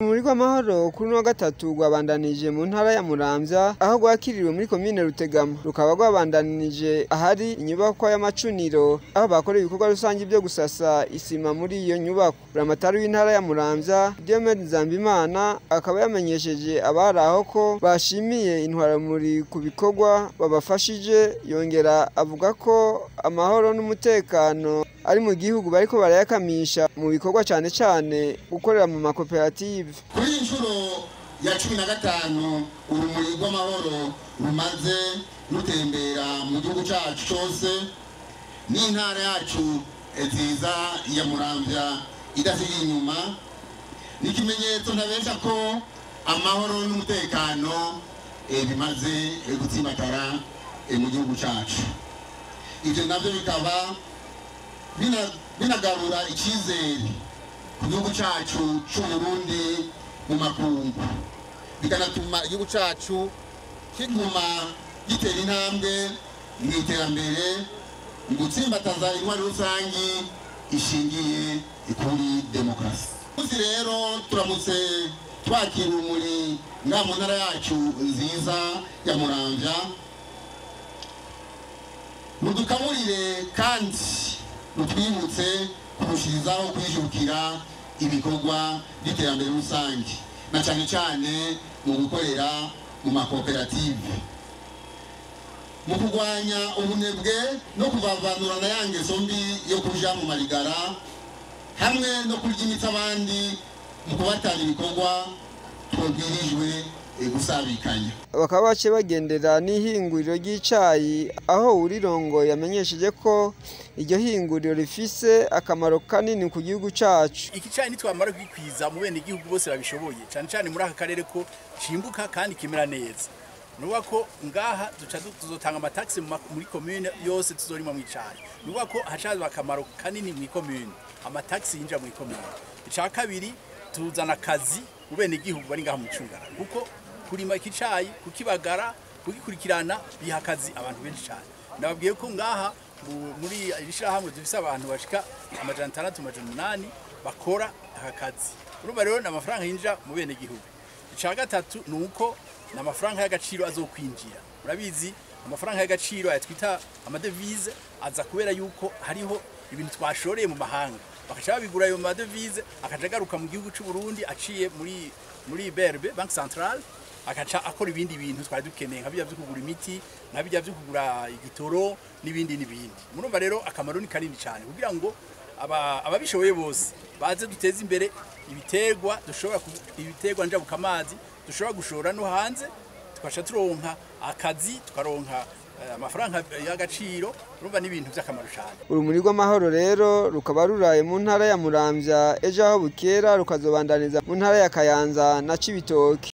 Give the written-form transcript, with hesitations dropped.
Urumuri rw'amahoro kuri uno wa gatatu rwabandanije mu ntara ya Muramvya, aho rwakiriwe muri komine Rutegama, rukaba rwabandanije ahari inyubakwa y'amacuniro, aho bakora ibikorwa rusange byo gusasa isima muri iyo nyubako. Buramatari w'intara ya Muramvya, Diomede Nzambimana, akaba yamenyesheje abari aho ko bashimiye intwararumuri ku bikorwa babafashije, yongera avuga ko amahoro n'umutekano ari mu gihugu bariko barayakamisha mu bikorwa cane cane gukorera mu makoperative. Kuri iyi nshuro ya 15 urumuri rw'amahoro rumaze rutembera mu gihugu cyacu cyose n'intara yacu nziza ya Muramvya idasigaye inyuma, ni ikimenyetso ntabesha ko amahoro n'umutekano bimaze gutsimbatara mu gihugu cyacu. Ibyo nabyo bikaba binagarura icyizere ku gihugu cyacu cy'u Burundi mu makungu, bikanatuma igihugu cyacu kiguma gitera intambwe mu iterambere, mu gutsimbataza intwaro rusangi ishingiye kuri demokarasi. Umunsi rero turamutse twakira urumuri ngaha mu ntara yacu nziza ya Muramvya, mudukamurire kandi mutwibutse kurushirizaho kwijukira ibikorwa by'iterambere rusange, na cyane cyane mu gukorera mu makoperative, mu kurwanya ubunebwe no kuvavanura na ya ngeso mbi yo kuja mu marigara, hamwe no kurya imitsi abandi mu kubatanga ibikorwa twabwirijwe gusabikanya. Bakaba bace bagendera n'ihinguriro ry'icayi, aho urirongo yamenyesheje ko iryo hinguriro rifise akamaro kanini ku gihugu cacu. Iki cayi nitwamara kugikwiza mu bene igihugu bose babishoboye, cane cane muri aka karere ko cimbuka kandi kimera neza. Nuvuga ko ngaha duca tuzotanga amataxi muri commune yose tuzorima mu icayi. Nuvuga ko hacaza akamaro kanini mu commune, amataxi yinjira mu commune. Ica kabiri tuzana akazi mu bene igihugu bari ngaha mu Cungara, kuko kurima iki cayi, kukibagara, kugikurikirana biha akazi abantu benshi cyane. Nababwiye ko ngaha muri iri shirahamwe dufise abantu bashika 600 800 bakora aka kazi. Urumva rero n'amafaranga yinjira mu bene gihugu. Ica gatatu nuko n'amafaranga y'agaciro azokwinjira. Murabizi amafaranga y'agaciro ayatwita amadevise aza kubera yuko hariho ibintu twashoreye mu mahanga, bakaca babigura ayo madevise akajagaruka mu gihugu c'u Burundi aciye muri BRB, Banque Centrale, akaca akora ibindi bintu twari dukeneye nka bijya byo kugura imiti, nka bijya byo kugura igitoro n'ibindi n'ibindi. Murumva rero akamaro ni kanini cyane kugira ngo ababishoboye bose baze duteze imbere ibiterwa dushobora, ibiterwa njabukamazi dushobora gushora no hanze, tukaca turonka akazi, tukaronka amafaranga y'agaciro. Urumva n'ibintu by'akamaro cyane. Urumuri rw'amahoro rero rukaba ruraye mu ntara ya Muramvya, ejo aho bukera rukazobandaniza mu ntara ya Kayanza na Cibitoke.